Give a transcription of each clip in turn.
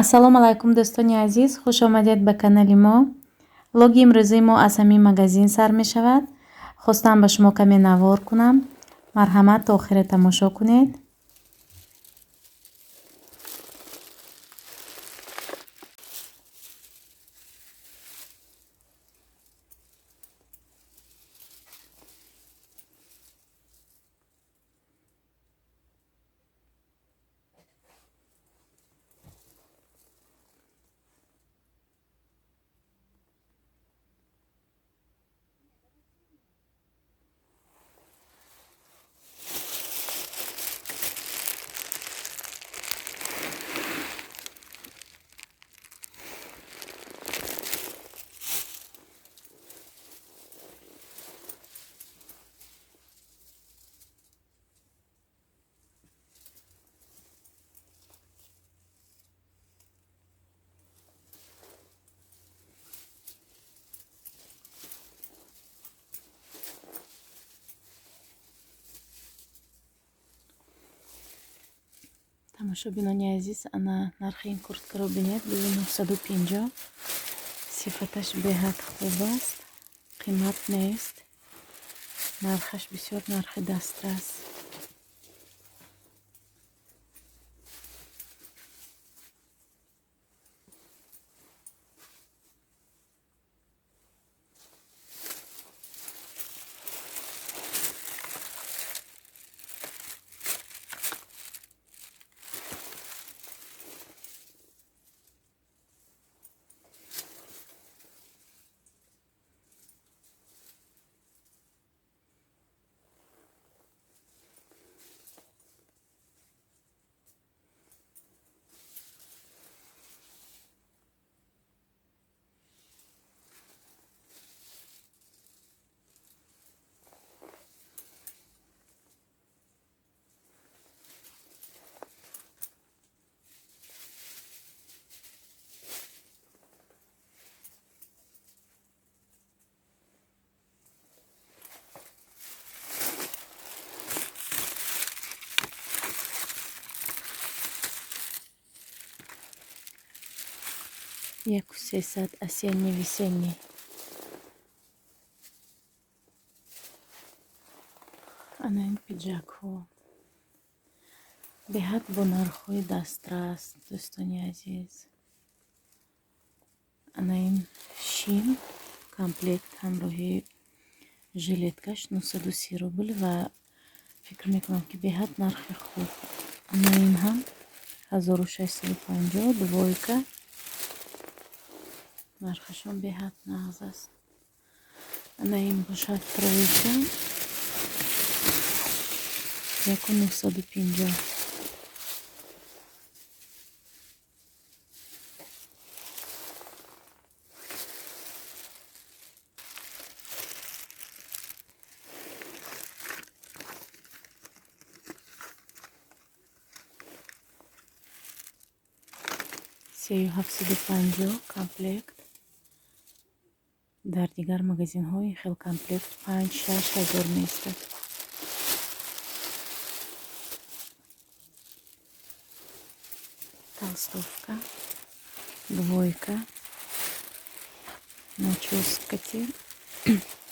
Ассалому алайкум, дӯстони азиз, хуш омадед ба канали мо. Влоги имрӯзаи мо аз ҳамин магазин сар мешавад. Хостам ба шумо каме навор кунам. Марҳамат, то охира тамошо кунед. Тамошобинони азиз, ана нархи ин курткаро бинед, 2950. Сифаташ беҳад хуб аст, қимат нест, нархаш бисёр нархи дастрас. 1300, осенний, весенний. Ана ин пиджакҳо беҳад бо нархҳои дастрас, дӯстони азиз. Ана ин шим комплект ҳамроҳи жилеткаш 930 рубл ва фикр мекунам, ки беҳад нархи хуб. Ана ин ҳам 1650, двойка, нархашон беҳад нағз аст. Ана ин бошад тройка, 1950. 3750 комплект. Дар дигар магазинҳо ин хел комплект 5-6 ҳазор меистад. Толстовка двойка начёскати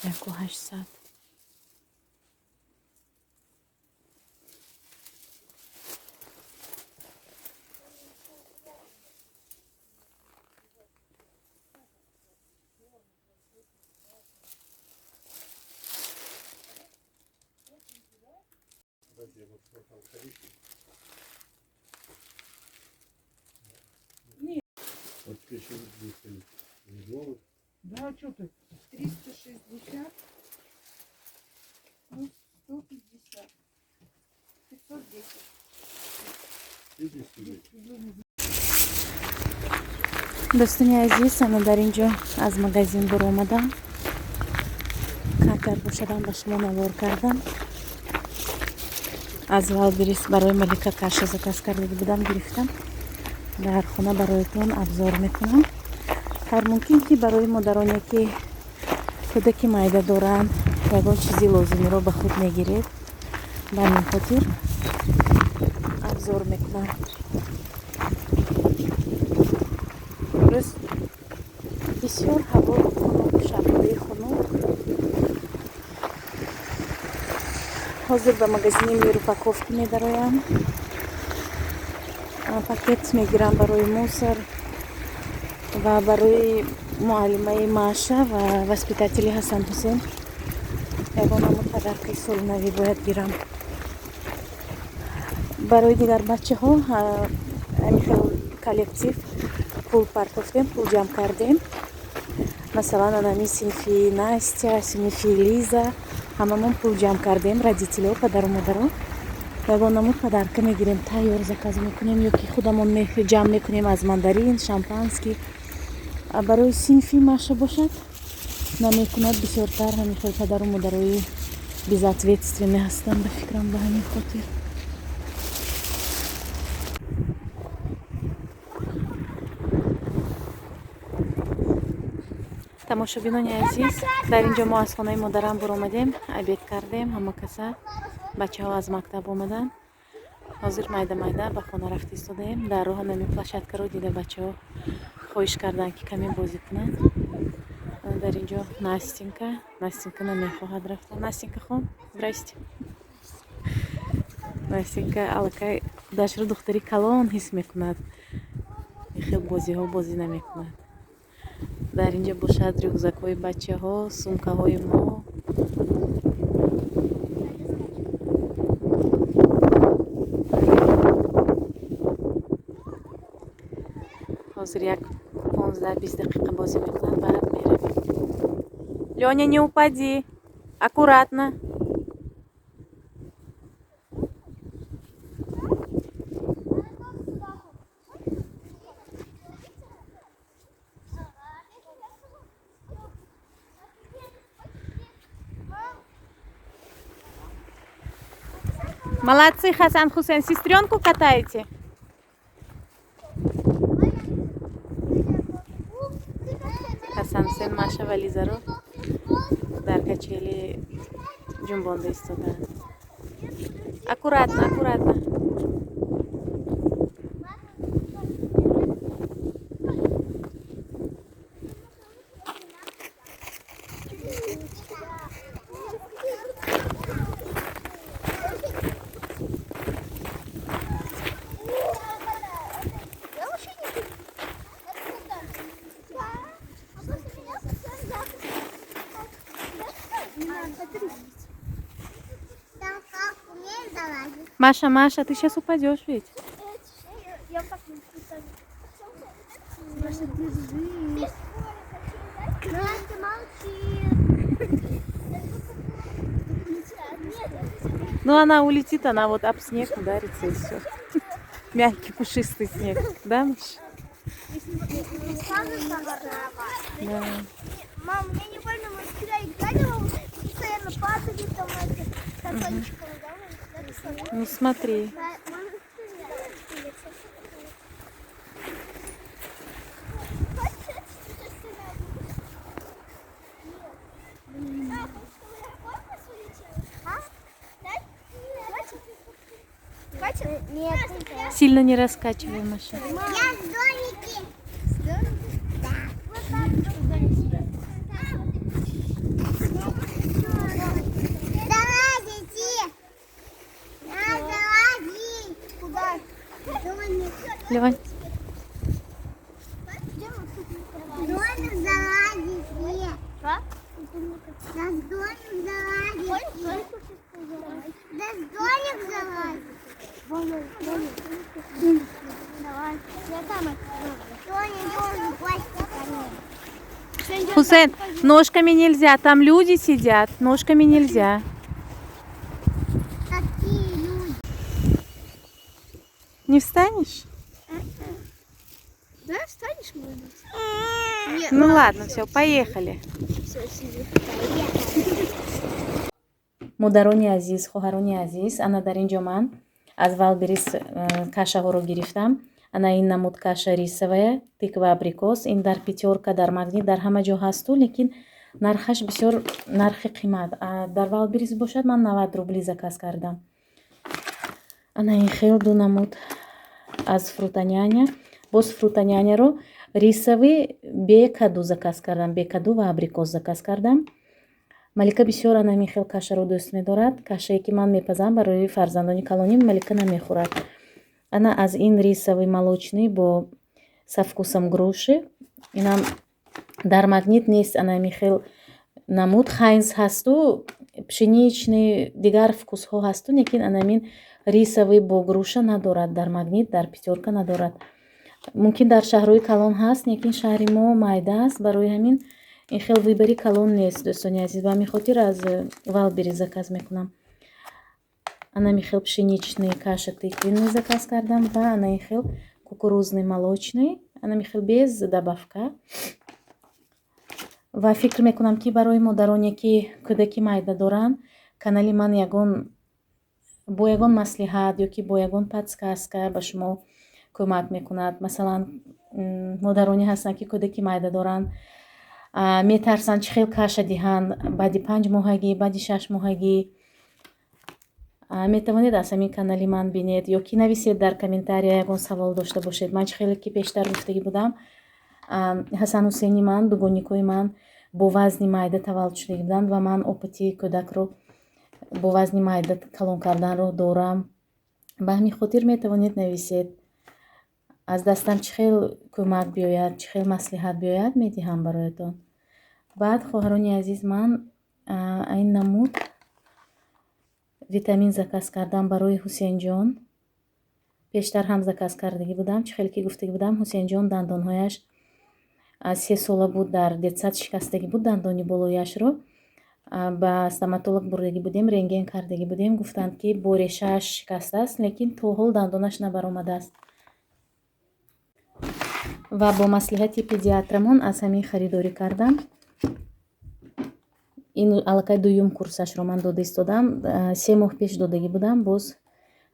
1800. Вот еще здесь новых. Да, а что ты? 360 плюс 150. 510. Видишь, сидит. Дӯстони азиз, ана дар ин ҷо аз магазин баромадам. Камтар бошадам, ба шумо навор кардам. Аз Вайлдберриз барои Малика каша заказ карда будам, гирифтам. Дар хона бароятон обзор мекунам. Ҳар мумкин, ки барои модароне, ки кӯдаки майда доранд, ягон чизи лозимиро ба худ мегиред. Ба ҳамин хотир обзор мекунам. Имрӯз бисёр ҳаво хунук, шабҳои хунук. Ҳозир ба магазини Мир упаковки медароям, пакет мегирам барои мусор ва барои муаллимаи Маша ва воспитатели Ҳасан Ҳусен ягон намуд подаркаи соли навӣ бояд гирам. Барои дигар бачаҳо ҳамин хел коллектив пул партофтем, пул ҷамъ кардем. Масалан, анами синфи Настя, синфи Лиза, ҳамамон пул ҷамъ кардем, родителиҳо, падару модаро. Ягон намуд подарка мегирем, тайёр заказ мекунем ё ки худамон ҷамъ мекунем аз мандарин, шампанский. Барои синфи Маша бошад, намекунад. Бисёртар ҳамин хел падару модарои безответственный ҳастанд, ба фикрам, ба ҳамин хотир. Тамошобинони азиз, дар ин ҷо мо аз хонаи модарам буромадем, обед кардем ҳама каса, бачаҳо аз мактаб омаданд. Ҳозир майда майда ба хона рафта истодаем. Дар роҳ ҳамин площадкаро дида, бачаҳо хоҳиш карданд, ки каме бозӣ кунанд. Дар ин ҷо Настенька, Настенька намехоҳад рафтан. Настенька хон, здрасте. Настенька аллакай худашро духтари калон ҳис мекунад, хел бозиҳо бозӣ намекунад. Дар ин ҷо бошад рюкзакҳои бачаҳо, сумкаҳои мо. Ҳозир як 15-20 дақиқа бозӣ мекунанд, баъд меравем. Лёня, не упади, аккуратно. Молодцы, Хасан Хусейн, сестренку катаете? Хасан Хусейн Маша ва Лизаро дар качели ҷунбонда истодаанд. Аккуратно, аккуратно. Маша, Маша, ты сейчас упадешь ведь. Я так не Маша, держи. Настя, молчи. Ну, она улетит, она вот об снег ударится, и все. Мягкий, пушистый снег. Да, Маша? Да. Мам, мне не больно, мы вчера играли, мы постоянно падали там это, картончиком, да? Ну смотри. Сильно не раскачивай, Маша. Я в домике. Да. Залазите. Залазить. Куда? Домик. Левань. Домик залазите. Да в домик залазите. Да в домик залазите. Давай. Я там. Хусейн, ножками нельзя, там люди сидят, ножками нельзя. Какие люди? Не встанешь? Да, встанешь, может быть? Нет, ну ладно, все, поехали. Все, сиди. Модарони азиз, хоҳарони азиз, ана дар ин ҷо ман аз Вайлдберриз кашаҳоро гирифтам. Ана ин намуд каша рисовая, тыква, абрикос. Ин дар Пятёрка, дар Магнит, дар ҳама ҷо ҳасту, лекин нархаш бисёр нархи қимат. Дар Вайлдберриз бошад, ман 90 рубли заказ кардам. Ана ин хел ду намуд аз Фрутоняня. Боз Фрутоняняро рисовый бе каду заказ кардам, бе каду ва абрикос заказ кардам. Малика бисёр анамин хел кашаро дӯст медорад. Кашае, ки ман мепазам барои фарзандони калоним, Малика намехӯрад. Ана аз ин рисовый молочный бо со вкусом груши. Инам дар Магнит нест анами хел намуд. Хайнс ҳасту, пшеничный, дигар вкусҳо ҳасту, лекин анамин рисовый бо груша надорад дар Магнит, дар Пятёрка надорад. Мумкин, дар шаҳрҳои калон ҳаст, лекин шаҳри мо майда аст, барои ҳамин ин хел выбори калон нест, дӯстони азиз. Ба ҳамин хотир аз Вайлдберриз заказ мекунам. Анами хел пшеничный каша тыквенный заказ кардам ва ана ин хел кукурузный молочный, анами хел без добавка. Ва фикр мекунам, ки барои модароне, ки кӯдаки майда доранд, канали ман ягон бо ягон маслиҳат ё ки бо ягон подсказка ба шумо кӯмак мекунад. Масалан, модароне ҳастанд, ки кӯдаки майда доранд, метарсанд, чӣ хел каша диҳанд баъди 5 моҳагӣ, баъди 6 моҳагӣ. Метавонед аз ҳамин канали ман бинед ё ки нависед дар комментария, ягон савол дошта бошед. Ман чӣ хеле ки пештар гуфтагӣ будам, Ҳасан, Ҳусейни ман, дугоникҳои ман бо вазни майда таваллуд шудагӣ буданд ва ман опыти кӯдакро бо вазни майда калон карданро дорам. Ба ҳамин хотир метавонед нависед. Аз дастам чӣ хел кӯмак биёяд, чӣ хел маслиҳат биёяд, медиҳам бароятон. Баъд, хоҳарони азиз, ман ин намуд витамин заказ кардам барои Ҳусейнҷон. Пештар ҳам заказ кардагӣ будам. Чӣ хеле ки гуфтагӣ будам, Ҳусейнҷон дандонҳояш 3 сола буд, дар детсад шикастагӣ буд дандони болояшро. Ба стоматолог бурдагӣ будем, рентген кардагӣ будем, гуфтанд, ки бо решааш шикастааст, лекин то ҳол дандонаш набаромадааст. Ва бо маслиҳати педиатрамон аз ҳамин харидорӣ кардам. Ин аллакай дуюм курсашро ман дода истодам. 3 моҳ пеш додагӣ будам, боз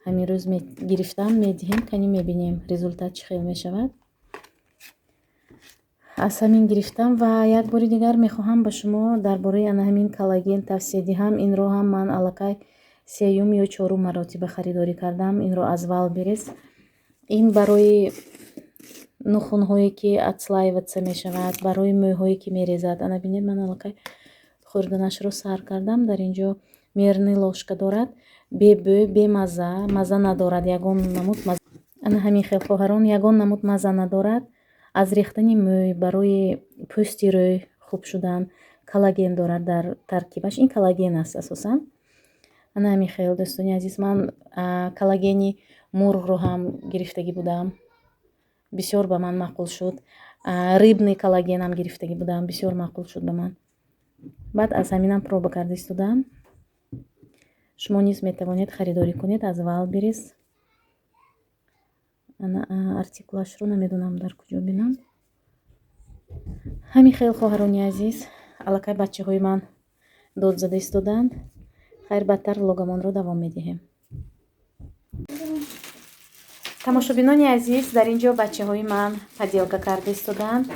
ҳамин рӯз гирифтам, медиҳем. Кани, мебинем, результат чӣ хел мешавад. Аз ҳамин гирифтам. Ва як бори дигар мехоҳам ба шумо дар бораи ана ҳамин коллаген тавсия диҳам. Инро ҳам ман аллакай сеюм ё чорум маротиба харидорӣ кардам. Инро аз Вайлдберриз. Ин барои нухунҳое, ки отслаиваться мешавад, барои мӯйҳое, ки мерезад. Ана бинед, ман аллакай хӯрданашро сар кардам. Дар ин ҷо мерный ложка дорад, бебӯй, бемазза, мазза надорад ягон намуд. Ана ҳамин хел, хоҳарон, ягон намуд мазза надорад. Аз рехтани мӯй, барои пӯсти рӯй хуб шудан, коллаген дорад дар таркибаш. Ин коллаген аст асосан. Ана ҳамин хел, дӯстони азиз, ман коллагени мурғро ҳам гирифтагӣ будам, бисёр ба ман маъқул шуд. Рыбный коллагенам гирифтагӣ будам, бисёр маъқул шуд ба ман. Баъд аз ҳаминам проба карда истодам. Шумо низ метавонед харидорӣ кунед аз Вайлдберриз. Ана артикулашро намедонам, дар куҷо бинам. Ҳамин хел, хоҳарони азиз, аллакай бачаҳои ман дод зада истоданд. Хайр, баъдтар влогамонро давом медиҳем. Тамошобинони азиз, дар ин ҷо бачаҳои ман поделка карда истоданд.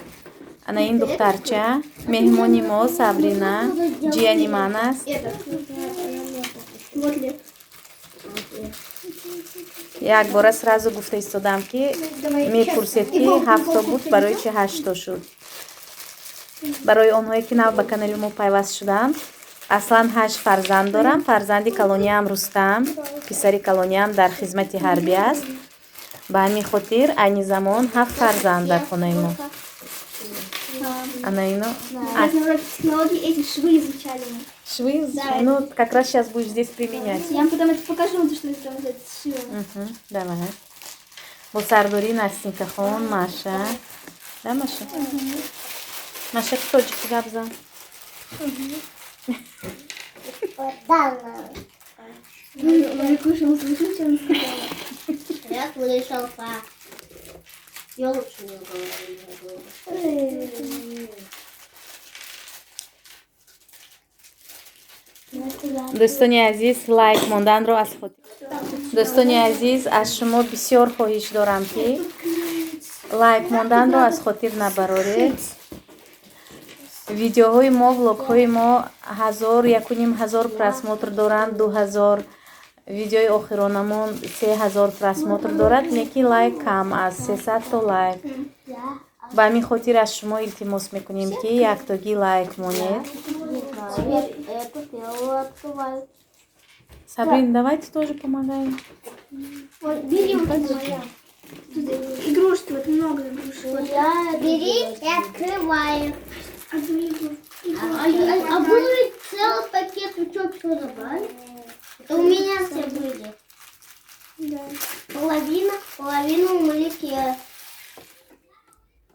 Ана ин духтарча, меҳмони мо, Сабрина, ҷияни ман аст. Вот лев. Як бора сразу гуфта истодам, ки мепурсед, ки ҳафто буд, барои чи ҳашто шуд. Барои онҳое, ки нав ба канали мо пайваст шуданд, аслан ҳашт фарзанд дорам. Фарзанди калониам Рустам, писари калониам, дар хизмати ҳарбӣ аст. Ба ҳамин хотир айни замон ҳафт фарзанд дар хонаи мо. Ана ино. На уроке технологии эти швы изучали мы. Швы? Да. Ну, как раз сейчас будешь здесь применять. Я вам потом это покажу, что я там это сшила. Мгм, давай. Бо сардорӣ Настенька хон, Маша. Да, Маша? Маша, ки тоҷики гап зан. Да. Викуша, услышал, что она сказала? Я слышал, па. Я лучше не говорю. Дӯстони азиз, лайк монданро аз хотир. Дӯстони азиз, аз шумо бисёр хоҳиш дорам, ки лайк монданро аз хотир набароред. Видеоҳои мо, влогҳои мо ҳазор, 1500 просмотр доранд, 2000. Видеои охиронамон 3000 просмотр дорад, лекин лайк кам аст, 300 то лайк. Ба ҳамин хотир аз шумо илтимос мекунем, ки яктогӣ лайк монед. Теперь эту первую открываю. Сабрин, давайте тоже помогаем. Вот, бери вот это моя. Тут игрушки, вот много игрушек. Вот. Я бери и открываю. Одну игрушку. А был ведь целый пакет, вы что, все забрали? Это у меня все были. Да. Половина, половину у Малики.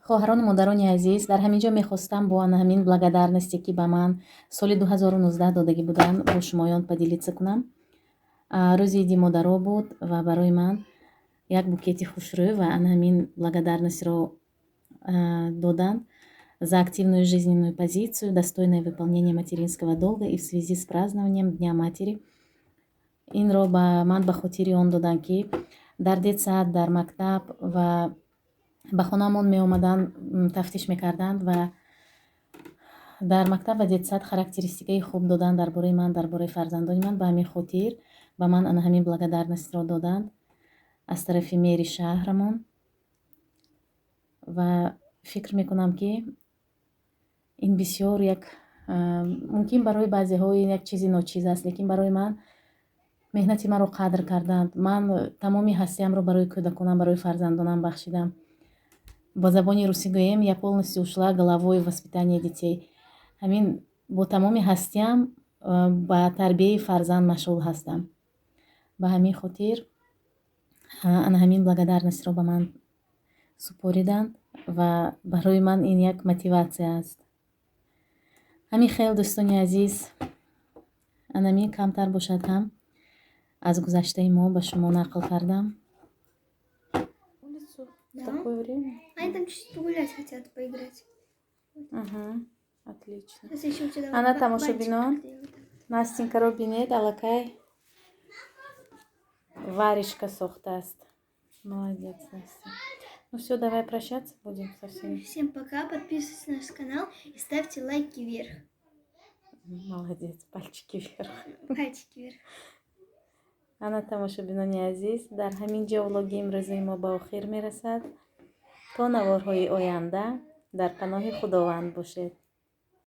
Хоҳарону модарони азиз, дар ҳамин ҷо мехостам бо ана ҳамин благодарности, ки ба ман соли 2019 додагӣ буданд, бо шумоён поделиться кунам. Рӯзи иди модаро буд ва барои ман як букети хушрӯй ва ана ҳамин благодарностьро доданд: «За активную жизненную позицию, достойное выполнение материнского долга и в связи с празднованием Дня матери». Инро ба ман ба хотири он доданд, ки дар детсад, дар мактаб ва ба хонаамон меомаданд, тафтиш мекарданд ва дар мактаб ва детсад характеристикаи хуб доданд дар бораи ман, дар бораи фарзандони ман. Ба ҳамин хотир ба ман ана ҳамин благодарностьро доданд аз тарафи мери шаҳрамон. Ва фикр мекунам, ки ин бисёр як, мумкин, барои баъзеҳо ин як чизи ночиз аст, лекин барои ман меҳнати маро қадр карданд. Ман тамоми ҳастиамро барои кӯдаконам, барои фарзандонам бахшидам. Ба забони русӣ гӯем, я полностью ушла головой в воспитание детей. Ҳамин бо тамоми ҳастиам ба тарбияи фарзанд машғул ҳастам. Ба ҳамин хотир ана ҳамин благодарностьро ба ман супориданд ва барои ман ин як мотиватсия аст. Ҳамин хел, дӯстони азиз, анамин камтар бошад ҳам, аз гузаштаи мо ба шумо нақл кардам. Да. Такое время. Они там чуть-чуть погулять хотят, поиграть. Ага, отлично. Сейчас еще у тебя Ана тамошобинон. бантик приклею. Настенькаро бинед, аллакай варежка сохтааст. Молодец, Настя. Ну все, давай прощаться будем со всеми. Всем пока, подписывайтесь на наш канал и ставьте лайки вверх. Молодец, пальчики вверх. Пальчики вверх. Ана, тамошобинони азиз, дар ҳамин ҷо влоги имрӯзаи мо ба охир мерасад. То наворҳои оянда дар паноҳи Худованд бошед.